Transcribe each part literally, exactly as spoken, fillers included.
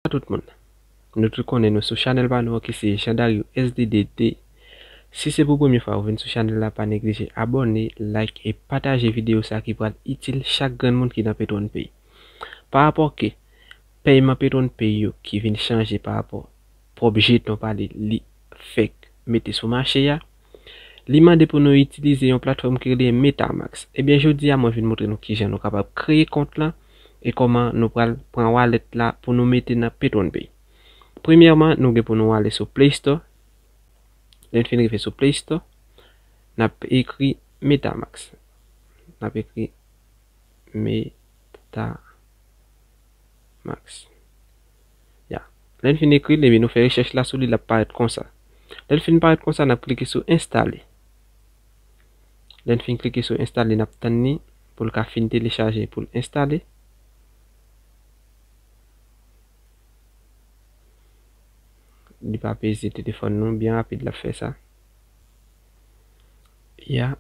Tout moun. Nou tout konnen nou sou chanèl pa nou an ki se Jean Darius S D D. Si se pou premye fwa ou vin sou chanèl la, pa neglije abòne, like e pataje videyo sa ki pral itil chak grenn moun ki nan PetronPay. Pa rapò ke pèyman PetronPay yo ki vin chanje pa rapò pwòp jeton pa li, li fèk mete sou mache a, li mande pou nou itilize yon platfòm ki rele MetaMask. Ebyen, jodi a, mwen vin montre nou kijan nou kapab kreye kont lan e kòman nou pral pran wallet la pou nou mete nan PetronPay. Premyèman, nou gen pou nou ale sou Play Store. Lè n fin rive sou Play Store, n ap ekri MetaMask. N ap ekri MetaMask. Ya. Lè n fin ekri l, epi nou fè rechèch la sou li, l ap parèt konsa. Lè l fin parèt konsa, n ap klike sou enstale. Lè n fin klike sou enstale, n ap tann li pou l ka fin telechaje, pou l enstale. Li pa peze telefòn nou, byen rapid l ap fè sa. Ya,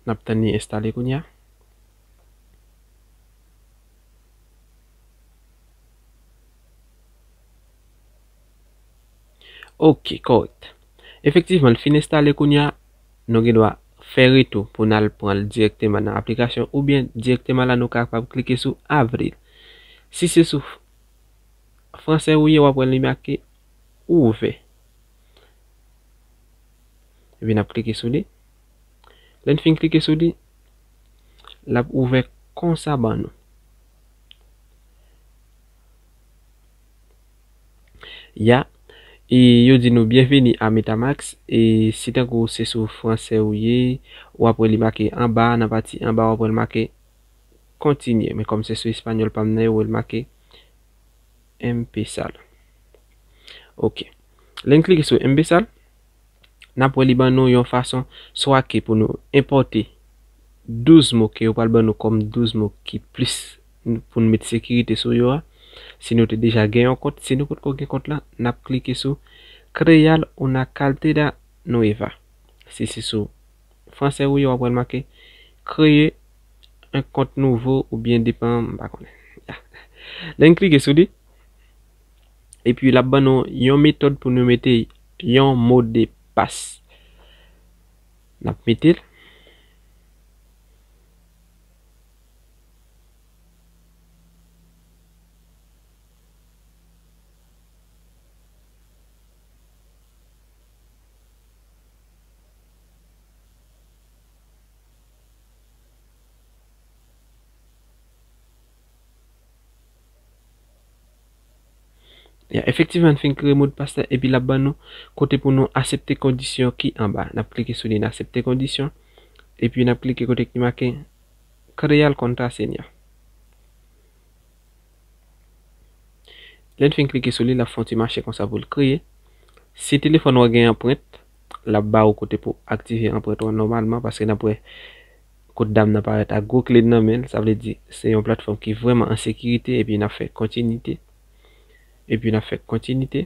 n ap tann li enstale kounye a. Ok, kòrèk. Efektivman, l fin enstale kounye a, nou gen dwa fè retou pou n al pran l dirèkteman nan aplikasyon oubyen dirèkteman la nou kapab klike sou avri l. Si se sou fransè ou ye, w ap wè li make ouvè. Epi n ap klike sou li. Lè n fin klike sou li, l ap ouvè konsa ban nou. Ya, e yo di nou byenveni a MetaMask, e si tankou se sou fransè ou ye, w ap wè li make anba, nan pati anba, w ap wè l make kontinye. Men kòm se sou espanyòl pa m nan, yo wè l make empezar. Ok. Lè n klike sou empezar, n ap wè li ban nou yon fason swa ke pou nou enpòte douz mo ke yo pral ban nou kòm douz mo ki plis pou n met sekirite sou yo a. Si nou te deja gen yon kont, si nou potko gen kont la, n ap klike sou crear una cartera nueva. Si se sou fransè ou ye, w ap wè l make kreye yon kont nouvo oubyen depan, m pa konnen. Ya. Lè n klike sou li, epi l ap ban nou yon metòd pou nou mete yon modpas. N ap mete l. Ya, efektivman, n fin kreye modpas la, epi l ap ban nou kote pou nou aksepte kondisyon ki anba. N ap klike sou li, n aksepte kondisyon, epi n ap klike kote ki make crear contraseña. Lè n fin klike sou li, l ap fè yon ti mache konsa pou l kreye. Si telefòn ou a gen anprent, l ap ba ou kote pou aktive anprent ou an nòmalman, paske n ap wè kot dam nan parèt ak gwo kle nan men l. Sa vle di, se yon platfòm ki vrèman an sekirite, epi n ap fè kontinite. Epi n ap fè kontinite.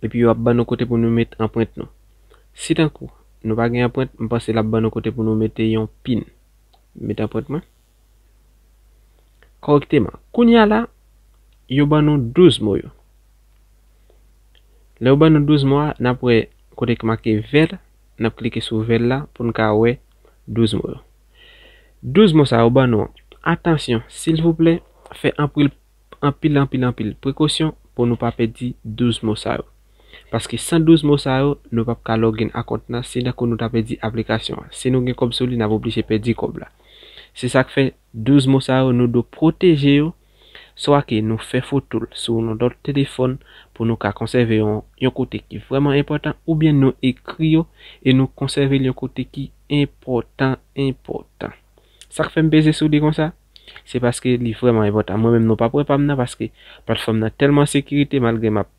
Epi yo ap ban nou kote pou nou met anprent nou. Si tankou nou pa gen anprent, m panse l ap ban nou kote pou nou mete yon pin. Met anprent mwen. Kòrèkteman. Kounye a la, yo ban nou douz mo yo. Lè yo ban nou douz mo a, n ap wè kote k make vèl, n ap klike sou vèl la pou n ka wè douz mo yo. Douz mo sa yo ban nou an. Atansyon, silvouplè, fè anpil, anpil, anpil, anpil prekosyon pou nou pa pèdi douz mo sa yo. Paske san douz mo sa yo, nou p ap ka login a kont nan, se tankou nou ta pèdi aplikasyon an. Si nou gen kòb sou li, n ap oblije pèdi kòb la. Se sa k fè douz mo sa yo, nou dwe pwoteje yo, swa ke nou fè foto l sou yon lòt telefòn pou nou ka konsève yon, yon kote ki vrèman enpòtan, oubyen nou ekri yo e nou konsève l yon kote ki enpòtan, enpòtan. Sa k fè m peze sou li konsa, se paske li vrèman enpòtan. Mwen menm, nou p ap wè pa m nan, paske platfòm nan tèlman sekirite, malgre m ap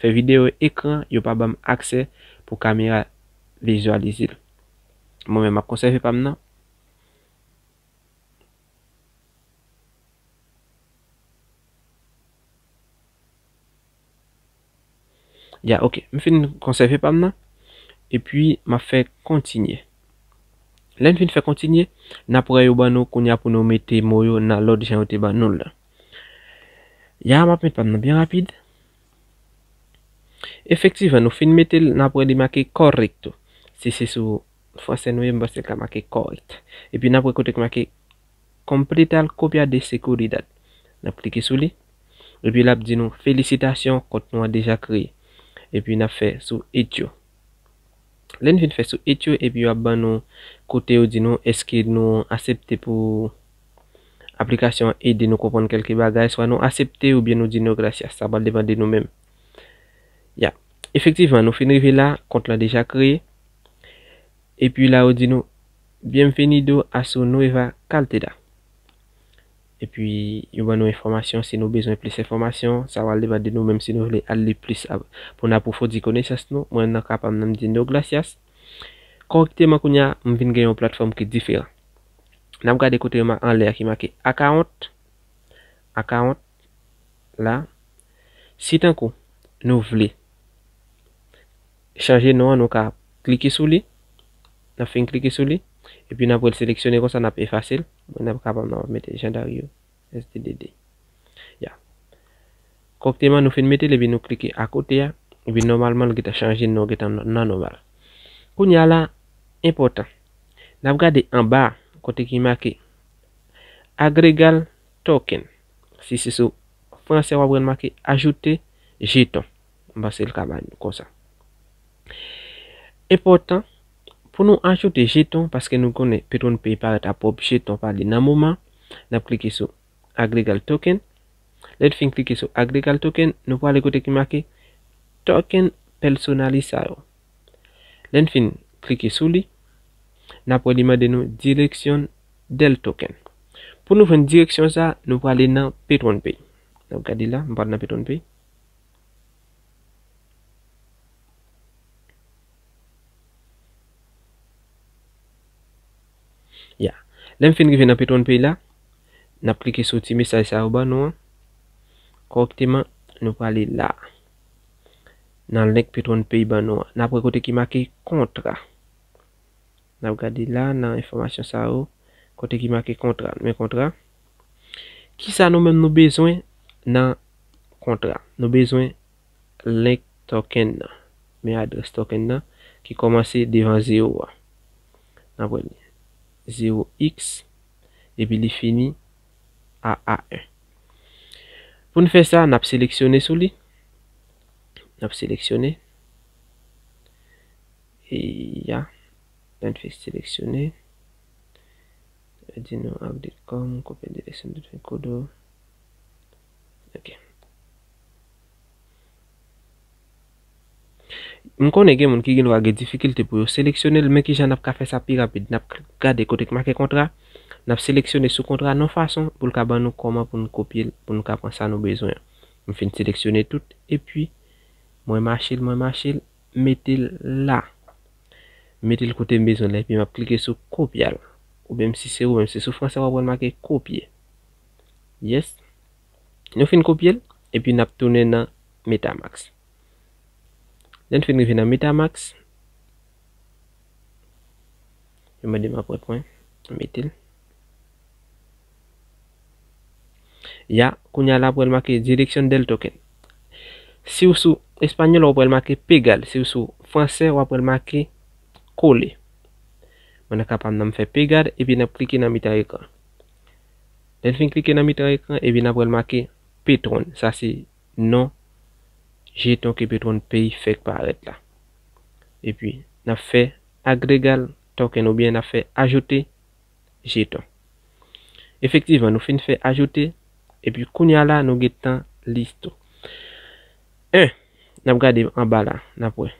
fè videyo ekran, yo pa ban m aksè pou kamera vizyalize l. Mwen menm, m ap konsève pa m nan. Ya, ok. M fin konsève pa m nan. Epi, m ap fè kontinye. Lè n fin fè kontinye, n ap wè yo ban nou kounye a pou nou mete mo yo nan lòd jan yo te ban nou l la. Ya, m ap met pa m nan byen rapid. Efektivman, nou fin mete l, n ap wè li make correcto. Si se sou franse nou ye, m panse l ka make correct. Epi n ap wè kote k make completar copia de seguridad. N ap klike sou li. Epi l ap di nou, felisitasyon, kont nou an deja kreye. Epi n ap fè sou hecho. Lè n fin fè sou hecho, epi yo ap ban nou kote yo di nou, èske nou aksepte pou aplikasyon an ede nou konprann kèlke bagay, swa nou aksepte oubyen nou di no gracias. Sa pral depann de nou menm. Ya. Efektivman, nou fin rive la, kont lan deja kreye. Epi la, yo di nou, bienvenido a su nueva cartera. Epi, yo ban nou enfòmasyon, si nou bezwen plis enfòmasyon, sa pral depann de nou menm si nou vle al li plis ap-, pou n apwofondi konesans nou. Mwen nan ka pa m nan, m di no gracias. Kòrèkteman, kounye a, m vin gen yon platfòm ki diferan. N ap gade kote yo ma-, anlè a ki make account. Account la. Si tankou nou vle chanje non an, nou ka klike sou li. N ap fin klike sou li. Epi n ap wè l seleksyone konsa, n ap efase l. Mwen n ap kapab, n ap mete Jean Dario S D D D. Ya. Kòrèkteman, nou fin mete l, epi nou klike akote a. Epi nòmalman, l gentan chanje non, gentan nan nòmal. Kounye a la, enpòtan. N ap gade anba a, kote ki make agregar token. Si se sou franse, w ap wè l make ajoute jeton. M panse l ka ba nou konsa. Enpòtan pou nou ajoute jeton, paske nou konnen PetronPay parèt a pwòp jeton pa li nan moman. N ap klike sou agregar token. Lè n fin klike sou agregar token, nou prale kote ki make token personalizado. Lè n fin klike sou li, n ap wè li mande nou dirección del token. Pou nou jwenn direksyon sa, nou prale nan PetronPay. N ap gade la, m pral nan PetronPay. Ya. Lè m fin rive nan PetronPay la, n ap klike sou ti mesaj sa yo ban nou an. Kòrèkteman, nou prale la. Nan link PetronPay ban nou an. N ap wè kote ki make kontra. N ap gade la nan enfòmasyon sa yo, kote ki make kontra. Men kontra. Kisa nou menm nou bezwen nan kontra? Nou bezwen link token nan. Men adrès token nan ki kòmanse devan zewo a. N ap wè li. Zewo x, epi li fini a A en. Pou n fè sa, n ap seleksyone sou li. N ap seleksyone. E ya. Lè n fin seleksyone, li di nou update com, kopye direksyon de kodo. Ok. M konnen gen moun ki gen dwa gen difikilte pou yo seleksyone l, men kijan n ap ka fè sa pi rapid? N ap gade kote k make kontra, n ap seleksyone sou kontra nan fason pou l ka ban nou kòman pou n kopye l, pou nou ka pran sa nou bezwen an. M fin seleksyone tout, epi mwen mache l, mwen mache l, mete l la. Mete l kote m bezwen l, epi m ap klike sou kopye l. Oubyen si se ou menm, se sou franse w ap wè l make kopye. Yes. Nou fin kopye l, epi n ap tounen nan Metamask. Lè n fin rive nan Metamask, yo mande m apwent mwen, mete l. Ya, kounye a la, w ap wè l make dirección del token. Si w sou espanyòl, w ap wè l make pegar. Si w sou franse, w ap wè l make coller. Mwen nan ka pa m nan, m fè pegar, epi n ap klike nan mitan ekran. Lè n fin klike nan mitan ekran, epi n ap wè l make Petron. Sa se non jeton ke PetronPay fèk parèt la. Epi, n ap fè agregar token oubyen n ap fè ajoute jeton. Efektivman, nou fin fè ajoute, epi kounye a la, nou gentan listo. En, n ap gade anba la, n ap wè.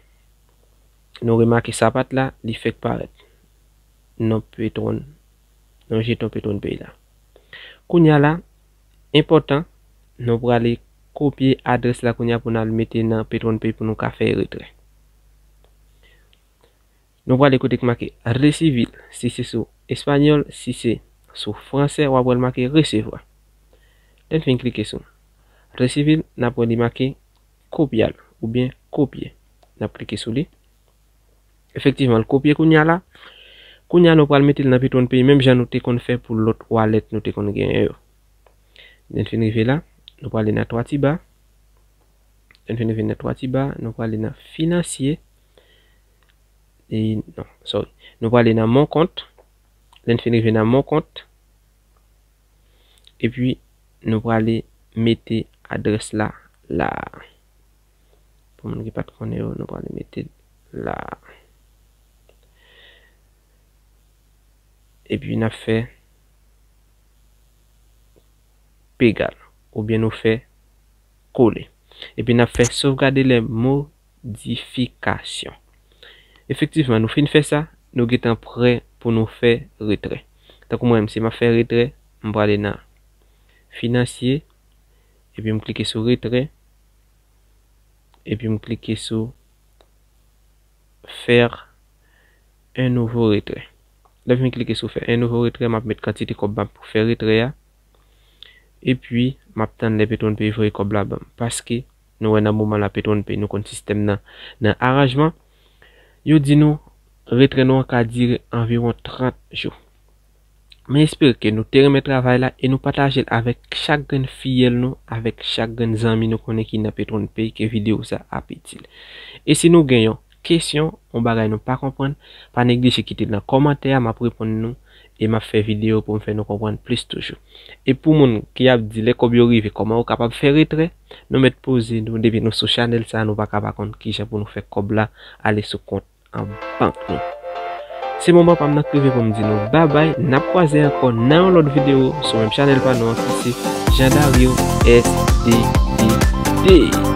Nou remake sapat la, li fèk parèt. Non Petron, non jeton PetronPay la. Kounye a la, enpòtan, nou prale kopye adrès la kounye a pou n al mete nan PetronPay pou nou ka fè retrè. Nou prale kote k make recibir, si se sou espanyòl, si se sou franse, w ap wè l make recevoir. Lè n fin klike sou recibir, n ap wè li make copiar oubyen kopye. N ap klike sou li. Efektivman, l kopye kounye a la. Kounye a, nou pral mete l nan PetronPay, menm jan nou te konn fè pou lòt wallet nou te konn genyen yo. Lè n fin rive la, nou prale nan twa ti ba. Lè n fin rive nan twa ti ba, nou prale nan finansye. E, non, sorry. Nou prale nan mon kont. Lè n fin rive nan mon kont. Epi, nou prale mete adrès la, la. Pou moun ki pa t konnen yo, nou prale mete l la. Epi, n ap fè p egal. Oubyen nou fè kole. Epi, n ap fè sovgade lè modifikasyon. Efektivman, nou fin fè sa, nou gentan prè pou nou fè retrè. Tankou mwen menm, si m ap fè retrè, m prale nan finansye, epi m klike sou retrè, epi m klike sou faire un nouveau retrait. Lè m fin klike sou fè un nouveau retrait, m ap met kantite kòb m ap fè retrè a. Epi, m ap tann lè PetronPay voye kòb la ban m. Paske, nou wè nan moman la PetronPay, nou konn sistèm nan, nan aranjman. Yo di nou, retrè nou an ka dire anviwon trant jou. Mwen espere ke nou te renmen travay la e nou pataje l avèk chak grenn fiyèl nou, avèk chak grenn zanmi nou konnen ki nan PetronPay ke videyo sa ap itil. E si nou gen yon kesyon, yon bagay nou pa konprann, pa neglije kite l nan kòmantè a, m ap reponn nou e m ap fè videyo pou m fè nou konprann plis toujou. E pou moun ki ap di lè kòb yo rive, kòman yo kapab fè retrè, nou mèt poze nou, depi nou sou chanèl sa, nou pa ka pa konn kijan pou nou fè kòb la ale sou kont an bank nou. Se moman pa m nan k rive pou m di nou babay, n ap kwaze ankò nan yon lòt videyo sou menm chanèl pa nou an ki se Jean Dario S D D D.